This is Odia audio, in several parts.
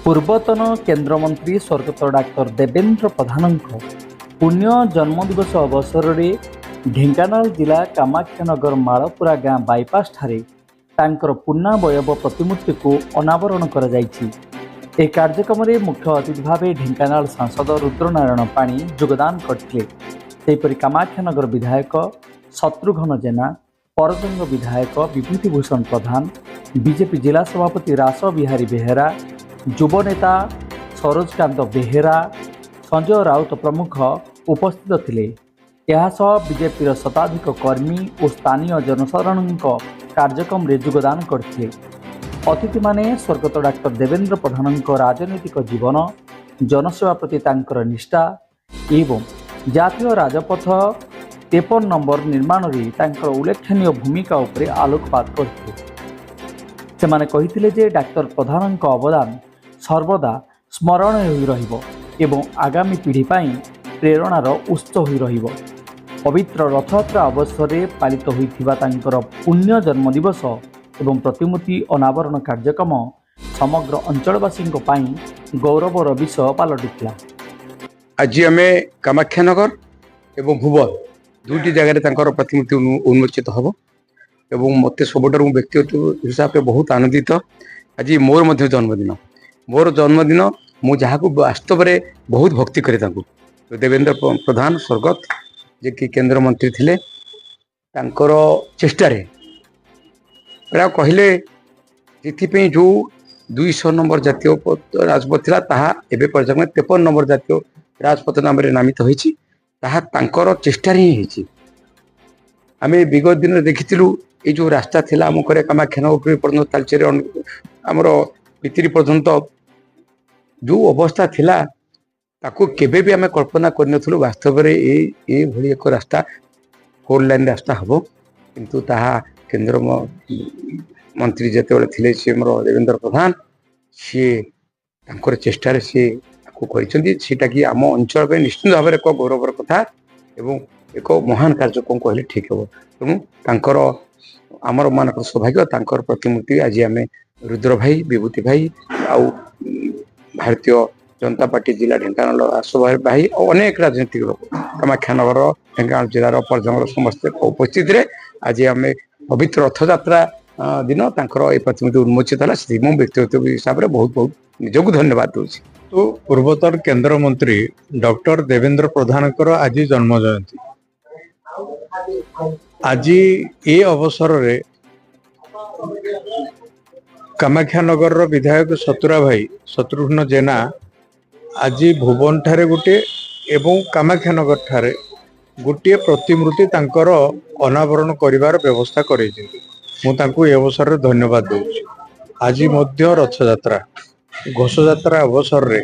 ପୂର୍ବତନ କେନ୍ଦ୍ରମନ୍ତ୍ରୀ ସ୍ୱର୍ଗତ ଡାକ୍ତର ଦେବେନ୍ଦ୍ର ପ୍ରଧାନଙ୍କ ପୁଣ୍ୟ ଜନ୍ମଦିବସ ଅବସରରେ ଢେଙ୍କାନାଳ ଜିଲ୍ଲା କାମାକ୍ଷାନଗର ମାଳପୁରା ଗାଁ ବାଇପାସଠାରେ ତାଙ୍କର ପୂର୍ଣ୍ଣାବୟବ ପ୍ରତିମୂର୍ତ୍ତିକୁ ଅନାବରଣ କରାଯାଇଛି। ଏହି କାର୍ଯ୍ୟକ୍ରମରେ ମୁଖ୍ୟ ଅତିଥି ଭାବେ ଢେଙ୍କାନାଳ ସାଂସଦ ରୁଦ୍ରନାରାୟଣ ପାଣି ଯୋଗଦାନ କରିଥିଲେ। ସେହିପରି କାମାକ୍ଷାନଗର ବିଧାୟକ ଶତ୍ରୁଘ୍ନ ଜେନା, ପରଜଙ୍ଗ ବିଧାୟକ ବିଭୂତି ଭୂଷଣ ପ୍ରଧାନ, ବିଜେପି ଜିଲ୍ଲା ସଭାପତି ରାସ ବିହାରୀ ବେହେରା, ଯୁବନେତା ସରୋଜକାନ୍ତ ବେହେରା, ସଞ୍ଜୟ ରାଉତ ପ୍ରମୁଖ ଉପସ୍ଥିତ ଥିଲେ। ଏହାସହ ବିଜେପିର ଶତାଧିକ କର୍ମୀ ଓ ସ୍ଥାନୀୟ ଜନସାଧାରଣଙ୍କ କାର୍ଯ୍ୟକ୍ରମରେ ଯୋଗଦାନ କରିଥିଲେ। ଅତିଥିମାନେ ସ୍ୱର୍ଗତ ଡାକ୍ତର ଦେବେନ୍ଦ୍ର ପ୍ରଧାନଙ୍କ ରାଜନୈତିକ ଜୀବନ, ଜନସେବା ପ୍ରତି ତାଙ୍କର ନିଷ୍ଠା ଏବଂ ଜାତୀୟ ରାଜପଥ 53 ନମ୍ବର ନିର୍ମାଣରେ ତାଙ୍କର ଉଲ୍ଲେଖନୀୟ ଭୂମିକା ଉପରେ ଆଲୋକପାତ କରିଥିଲେ। ସେମାନେ କହିଥିଲେ ଯେ ଡାକ୍ତର ପ୍ରଧାନଙ୍କ ଅବଦାନ ସର୍ବଦା ସ୍ମରଣୀୟ ହୋଇ ରହିବ ଏବଂ ଆଗାମୀ ପିଢ଼ି ପାଇଁ ପ୍ରେରଣାର ଉତ୍ସ ହୋଇ ରହିବ। ପବିତ୍ର ରଥଯାତ୍ରା ଅବସରରେ ପାଳିତ ହୋଇଥିବା ତାଙ୍କର ପୁଣ୍ୟ ଜନ୍ମଦିବସ ଏବଂ ପ୍ରତିମୂର୍ତ୍ତି ଅନାବରଣ କାର୍ଯ୍ୟକ୍ରମ ସମଗ୍ର ଅଞ୍ଚଳବାସୀଙ୍କ ପାଇଁ ଗୌରବର ବିଷୟ ପାଲଟିଥିଲା। ଆଜି ଆମେ କାମାକ୍ଷାନଗର ଏବଂ ଭୁବନ ଦୁଇଟି ଜାଗାରେ ତାଙ୍କର ପ୍ରତିମୂର୍ତ୍ତି ଉନ୍ମୋଚିତ ହେବ ଏବଂ ମୋତେ ସବୁଠାରୁ ମୁଁ ବ୍ୟକ୍ତିଗତ ହିସାବରେ ବହୁତ ଆନନ୍ଦିତ। ଆଜି ମୋର ମଧ୍ୟ ଜନ୍ମଦିନ। ମୋର ଜନ୍ମଦିନ, ମୁଁ ଯାହାକୁ ବାସ୍ତବରେ ବହୁତ ଭକ୍ତି କରେ ତାଙ୍କୁ, ଦେବେନ୍ଦ୍ର ପ୍ରଧାନ ସ୍ୱର୍ଗତ, ଯିଏକି କେନ୍ଦ୍ରମନ୍ତ୍ରୀ ଥିଲେ, ତାଙ୍କର ଚେଷ୍ଟାରେ ପ୍ରାୟ କହିଲେ ସେଥିପାଇଁ ଯେଉଁ 200 ନମ୍ବର ଜାତୀୟ ରାଜପଥ ଥିଲା, ତାହା ଏବେ ପର୍ଯ୍ୟନ୍ତ 53 ନମ୍ବର ଜାତୀୟ ରାଜପଥ ନାମରେ ନାମିତ ହୋଇଛି। ତାହା ତାଙ୍କର ଚେଷ୍ଟାରେ ହିଁ ହେଇଛି। ଆମେ ବିଗତ ଦିନରେ ଦେଖିଥିଲୁ, ଏଇ ଯେଉଁ ରାସ୍ତା ଥିଲା ଆମ ଘରେ କାମାକ୍ଷାନଗର ପର୍ଯ୍ୟନ୍ତ, ତାଲଚେର, ଆମର ପିତିରି ପର୍ଯ୍ୟନ୍ତ ଯେଉଁ ଅବସ୍ଥା ଥିଲା, ତାକୁ କେବେ ବି ଆମେ କଳ୍ପନା କରିନଥିଲୁ ବାସ୍ତବରେ ଏଇଭଳି ଏକ ରାସ୍ତା, ଫୋର୍ ଲାଇନ୍ ରାସ୍ତା ହେବ। କିନ୍ତୁ ତାହା କେନ୍ଦ୍ର ମନ୍ତ୍ରୀ ଯେତେବେଳେ ଥିଲେ ସିଏ ଆମର ଦେବେନ୍ଦ୍ର ପ୍ରଧାନ, ସିଏ ତାଙ୍କର ଚେଷ୍ଟାରେ ସିଏ ତାକୁ କରିଛନ୍ତି। ସେଇଟା କି ଆମ ଅଞ୍ଚଳ ପାଇଁ ନିଶ୍ଚିତ ଭାବରେ ଏକ ଗୌରବର କଥା ଏବଂ ଏକ ମହାନ କାର୍ଯ୍ୟକ୍ରମ କହିଲେ ଠିକ୍ ହେବ। ତେଣୁ ତାଙ୍କର ଆମର ମାନଙ୍କର ସୌଭାଗ୍ୟ, ତାଙ୍କର ପ୍ରତିମୂର୍ତ୍ତି ଆଜି ଆମେ ରୁଦ୍ର ଭାଇ, ବିଭୂତି ଭାଇ ଆଉ ଭାରତୀୟ ଜନତା ପାର୍ଟି ଜିଲ୍ଲା ଢେଙ୍କାନାଳ ଆସ ଭାଇ ଆଉ ଅନେକ ରାଜନୈତିକ ଲୋକ କାମାକ୍ଷାନଗର, ଢେଙ୍କାନାଳ ଜିଲ୍ଲାର, ପରଜଙ୍ଗର ସମସ୍ତେ ଉପସ୍ଥିତିରେ ଆଜି ଆମେ ପବିତ୍ର ରଥଯାତ୍ରା ଦିନ ତାଙ୍କର ଏ ପ୍ରତିମୂର୍ତ୍ତି ଉନ୍ମୋଚିତ ହେଲା। ସେଥିପାଇଁ ମୁଁ ବ୍ୟକ୍ତିଗତ ହିସାବରେ ବହୁତ ବହୁତ ନିଜକୁ ଧନ୍ୟବାଦ ଦେଉଛି। ତ ପୂର୍ବତନ କେନ୍ଦ୍ରମନ୍ତ୍ରୀ ଡକ୍ଟର ଦେବେନ୍ଦ୍ର ପ୍ରଧାନଙ୍କର ଆଜି ଜନ୍ମ ଜୟନ୍ତୀ। ଆଜି ଏ ଅବସରରେ କାମାକ୍ଷାନଗରର ବିଧାୟକ ସତୁରା ଭାଇ ଶତ୍ରୁଘ୍ନ ଜେନା ଆଜି ଭୁବନ ଠାରେ ଗୋଟିଏ ଏବଂ କାମାକ୍ଷାନଗର ଠାରେ ଗୋଟିଏ ପ୍ରତିମୂର୍ତ୍ତି ତାଙ୍କର ଅନାବରଣ କରିବାର ବ୍ୟବସ୍ଥା କରେଇଛନ୍ତି। ମୁଁ ତାଙ୍କୁ ଏ ଅବସରରେ ଧନ୍ୟବାଦ ଦେଉଛି। ଆଜି ମଧ୍ୟ ରଥଯାତ୍ରା, ଘୋଷଯାତ୍ରା ଅବସରରେ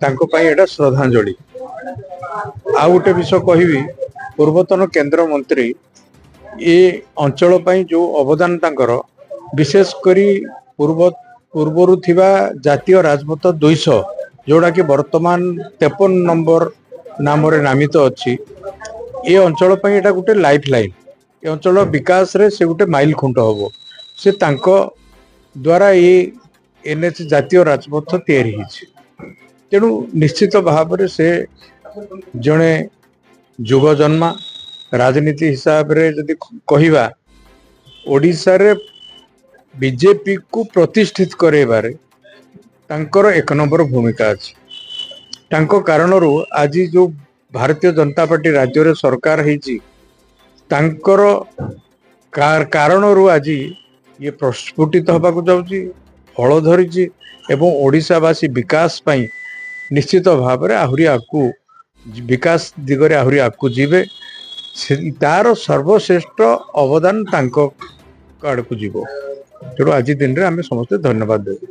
ତାଙ୍କ ପାଇଁ ଏଇଟା ଶ୍ରଦ୍ଧାଞ୍ଜଳି। ଆଉ ଗୋଟେ ବିଷୟ କହିବି, ପୂର୍ବତନ କେନ୍ଦ୍ର ମନ୍ତ୍ରୀ ଏ ଅଞ୍ଚଳ ପାଇଁ ଯୋଉ ଅବଦାନ ତାଙ୍କର, ବିଶେଷ କରି ପୂର୍ବରୁ ଥିବା ଜାତୀୟ ରାଜପଥ 200, ଯୋଉଟା କି ବର୍ତ୍ତମାନ 53 ନମ୍ବର ନାମରେ ନାମିତ ଅଛି, ଏ ଅଞ୍ଚଳ ପାଇଁ ଏଇଟା ଗୋଟେ ଲାଇଫ ଲାଇନ। ଏ ଅଞ୍ଚଳ ବିକାଶରେ ସେ ଗୋଟେ ମାଇଲ ଖୁଣ୍ଟ ହବ। ସେ ତାଙ୍କ ଦ୍ୱାରା ଏ ଏନ୍ଏଚ୍ ଜାତୀୟ ରାଜପଥ ତିଆରି ହେଇଛି। ତେଣୁ ନିଶ୍ଚିତ ଭାବରେ ସେ ଜଣେ ଯୁଗ ଜନ୍ମା। ରାଜନୀତି ହିସାବରେ ଯଦି କହିବା, ଓଡ଼ିଶାରେ ବିଜେପିକୁ ପ୍ରତିଷ୍ଠିତ କରାଇବାରେ ତାଙ୍କର ଏକ ନମ୍ବର ଭୂମିକା ଅଛି। ତାଙ୍କ କାରଣରୁ ଆଜି ଯୋଉ ଭାରତୀୟ ଜନତା ପାର୍ଟି ରାଜ୍ୟରେ ସରକାର ହେଇଛି, ତାଙ୍କର କାରଣରୁ ଆଜି ଇଏ ପ୍ରସ୍ଫୁଟିତ ହେବାକୁ ଯାଉଛି, ଫଳ ଧରିଛି ଏବଂ ଓଡ଼ିଶାବାସୀ ବିକାଶ ପାଇଁ ନିଶ୍ଚିତ ଭାବରେ ଆହୁରି ଆଗକୁ, ବିକାଶ ଦିଗରେ ଆହୁରି ଆଗକୁ ଯିବେ। ସେ ତାର ସର୍ବଶ୍ରେଷ୍ଠ ଅବଦାନ ତାଙ୍କ ଆଡ଼କୁ ଯିବ। ତେଣୁ ଆଜି ଦିନରେ ଆମେ ସମସ୍ତେ ଧନ୍ୟବାଦ ଦେବୁ।